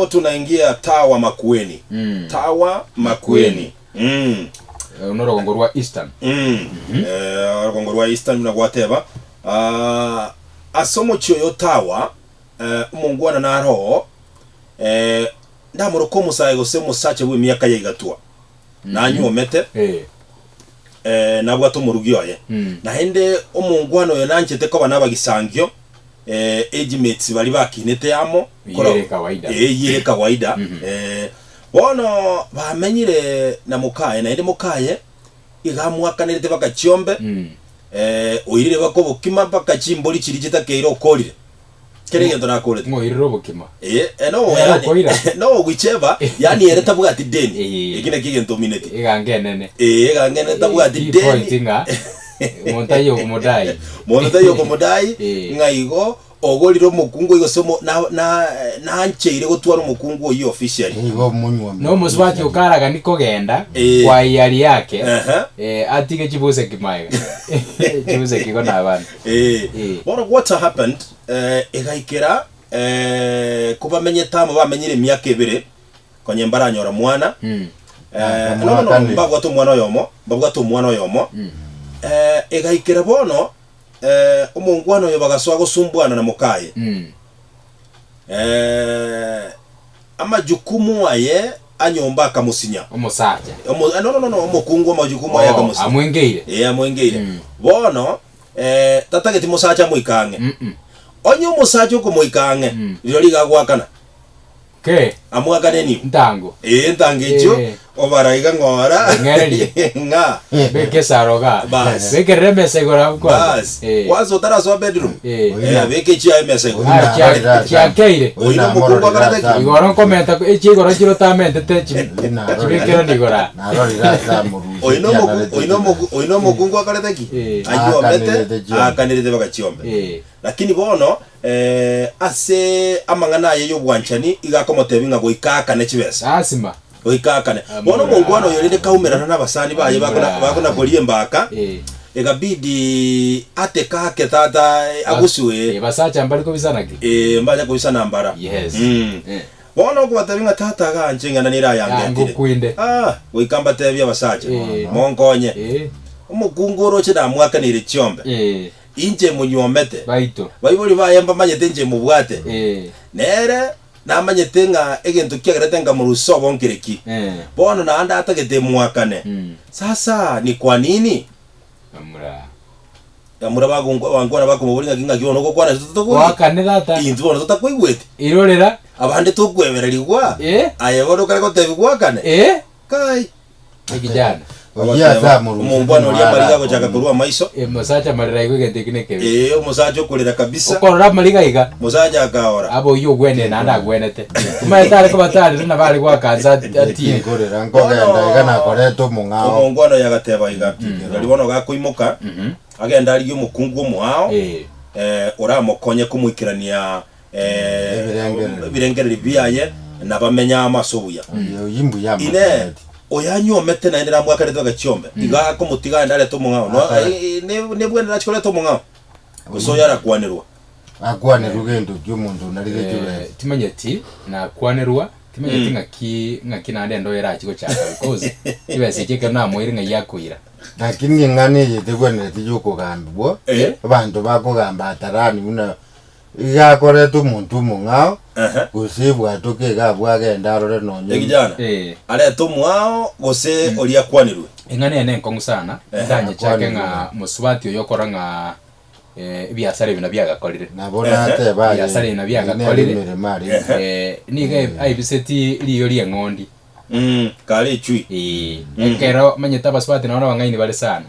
Leo tunaingia Tawa Makueni. Tawa Makueni. Mm. Eh, norogongo rwa Eastern. Mm. Eh, orogongo rwa Eastern buna gwateba. Ah, ase omochie oyo Tawa, eh, omongwana naro eh, ndamoroke omosae gose omosacha bw'emiaka ya igatwa. Nanyuomete Eh. eh, nabwate omorugi oye. Mm. Naende omongwana oyo nanchete koba nabagisangio eh, age mates baria bakinete amo Eyio ere kawaida. Eh, eyio ere kawaida eh, bono bamenyire na mokaye naende mokaye iga amwakanerete baka chiombe Mm. eh, oirire baka obokima mpaka chimbori chiria chitakeire okorire kera egento nakorete Ng'o oirire obokima? Eh, eh, no Ere yani okoira? no goicheba yani ere tabwati deni Eh. eki nakio egento omineti Egango enene. Eh, egango enene tabwati Key point deni ng'a monto taiyo okomodai. Monto taiyo okomodai Eh. ng'a igo ogorire omokungu oyo gose omo na na nancheire gotwara omokungu oyio officially. Nigo omonyuomi. Na omosubati okaragani kogenda Eh. kwa hiari yake Ehe. eh, atige chibuseki magega chibuseki igo na abana Eh. Eh. Bono what happened eh, egaikera eh, kobamenyete amo bamenyire emiaka ebere Konya mbaranyora mwana, Mm. eh, no, no, no, mbabwate omwana oyomo, mbabwate omwana oyomo. Eh, egaikera bono eh, omongwana oyo bagasoa gosumbwana na mokaye. Mm. Eh, amajukumu aye anyomba akamosinya. Omosacha. Omo, eh, no, no, no, no, omokungu amajukumu aye Oh, akamosinya. amwengeire. Eh, amwengeire. Mm. Bono eh, tatageti mosacha amoika ang'e. Mm-mm. Onye omosacha okomoika ang'e, Mm. rirorio iga agoakana. Ke. Amwakane nigo. Ntango. Ee, ntango echio, Ee. obara iga ng'ora. Ng'ererie. Ng'a. Beka esaro igaa. Bas. Bekerera emesa igoro abwo kwanza. Bas. Eh. Kwanza otarasoa bedroom. Eh. Eh, beka echiaye emesa igoro. Ah, chia- chiakeire. Oino omokungu akorete ki? Igoro nkomenta echi igoro chiro tamentete chi- chibekerani igoro aa. Oino omoku- oino omoku- oino omokungu akorete ki? Eh. Anywomete, Aakanерete chiombe. aakanерete baka chiombe. Eh. Lakini bono ase amang'ana aye y'obwanchani iga akomotebia ng'a goika aakane chibesa. Lasima. Goika aakane. Bono omongwana oyo rende kaumerana nabasani baye bakona bakona koria embaka, Eh. egabidi ateke ake tata agusue. Eh, basacha mbari kobisana ki? Eh, mbanya kobisana mbara. Yes. Mm. Eh. Bono okobatebia ng'a tata aganche ing'ana nere ayangetire. Yangokwinde. Ah, goika mbatebie abasacha, Eh. monkonye. Eh. Omokungu oroche namwakaneire chiombe. Eh. Inche monyuomete, Baito. baibori baye mbamanyete inche mobwate. Eh. Nere namanyete ng'a egento kiagerete nkamorusia sobo nkere ki. Eh. Bono naende atagete mwakane. Mm. Sasa ni kwa nini? Bamura. Bamura bagonkwa bankwana bakomoboria ng'aki ng'aki bono ogokwana intwe totakoigweti. Goakane tata. Intwe bono totakoigweti. Irorera. Abande tokwebererigwa. Eh. Aye bono okare gotebigwa oakane. Eh. Kai. Ekijana. Oyio ase amorusetie Omombwana oria amariga mwara agochaka korwa amaiso. Eh, Mosacha amarera igo egento eki nekebe. Ee, omosacha okorera kabisa. Okorora amariga iga. Mosacha akaora. Abe oyio ogwenire naende agwenete. Omanyete are kobatarire nabo are goakansa atire. Tinkorera nkogenda iga nakoreta omong'ao. Omongwana oyo agateba iga, Rirorio bono gakoimoka, agende arigie omokungu omoao, Eh. eh, oramokonye komoikerania eh, Ebirengererio. ebirengererio biaye, na bamenye amo ase obuya. Oyio mbuya Inee, amatereti. oyanyuomete naende namwakanete bagachiombe, iga akomotiga aende arete omong'ao? No, Akare. eh, ne- nebwenerete achie koreta omong'ao? Gose oyo arakwanerwa? Akwanerwe gento ki omonto onarire Eh, chibesa. timanyeti nakwanerwa timanyeti ng'aki ng'aki naende endo erachi gochaka because chibesa echi ekero namoire ng'ai akoira. Lakini eng'ana eye tebwenereti yokogambigwa, Eh. abanto bakogamba atarani buna Iga akorete omonto omong'ao, Ehe. gose ebwatoke iga abwo agende arore nonya Ekijana, Eh. arete omwao gose oria akwanirwe. Eng'ana eye nenkong'u sana, Ehe. ntanyechake ng'a Akwanirwe. mosubati oyo okora ng'a eh, ebiasara ebi nabio agakorire. Nabo Ehe. nateba aye, Ebiasara ebi nabio eri nere agakorire. emeremo are. Ehe. Eh, nigo aibiseti riyo ri'eng'ondi. Mm, kare echui. Ee, ekero omanyete abasubati nabo nabang'aini bare sana.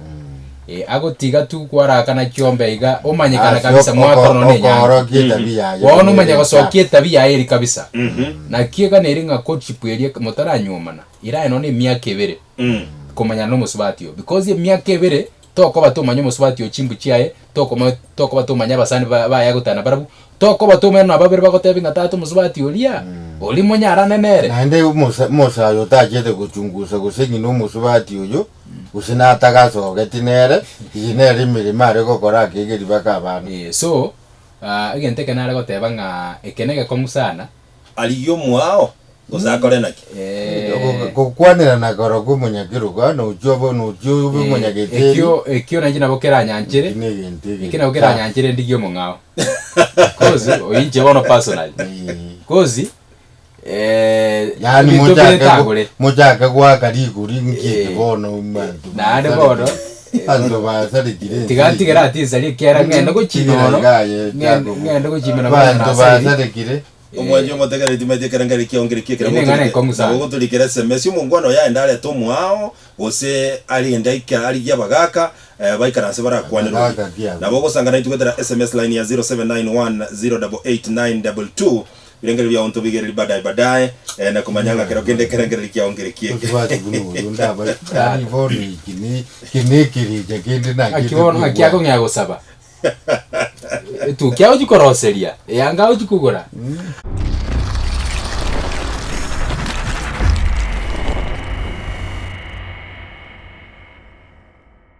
Ee, agotiga tu kwarakana chiombe iga omanyekana Ase kabisa oko- mwakora nonya enyangi. okoorokia etabi yaye Bono buna omanye ere gosokia etabi yaye eri kabisa. Mhm. Naki egana ere ng'a courtship eria motaranyuomana, iraye nonya emiaka ebere Mm. komanyana na omosubati oyo. Because emiaka ebere Tokoba tomanya omosubati o chimbu chiaye, tokoma tokoba tomanya abasani ba baye agotana barabwo, tokoba tomanya nonye babere bagotebi ng'a tata omosubati oria, oria monyarane nere. Naende omosa omosae otachete gochungusa gose ng'ina omosubati oyo, gose natagasogeti nere, eye nere emeremo are gokora akegeria baka abana. Eh, so, egento eke nare goteba ng'a eke negekong'u sana. Arigie omwao, gose akore naki? Gokwanerana korokwa omonyakerogo, nochia obe nochia obe omonyageteri. Ekio ekio nainche nabo keranyanchere, Eki negento ekio egento nabo keranyanchere ndigie omong'ao. Kozi oinche bono personally, kozi Yaani ebinto mochake biretagore. mochake goaka rigori nki eke Eh, bono manto naende bono, banto basarekire ense Tiga ntigere eye. atinsarie ekiagera ng'ende gochimena Tigera mono, iga aye, ng'ende Jacob. ng'ende gochimena mono Banto nasairi. basarekire Omwanchi omotegereri timanyeti ekerengererio kiao nkere ki ekero Ere eng'ana enkong'u sana. nabo ogotorikera SMS omongwana oyo aende arete omwao gose arende aike arigie abagaka eh, baikaranse barakwanere oria. Abagaka ki abwo? Nabo ogosanga naintwe goetera SMS line ya 0791 088 922 Birengererio biao ntobigereri baadaye baadaye eh, na komanya ng'a kero kende ekerengererio kiao nkere ki eke. Osubati buna oyo ndaba yaani bono eki ne eki ne ekerecha kende Ng'aki nachete bono ng'aki koigwa. akong'ea gosaba? Etukia agochia koroseria, eyanga agochia kogora.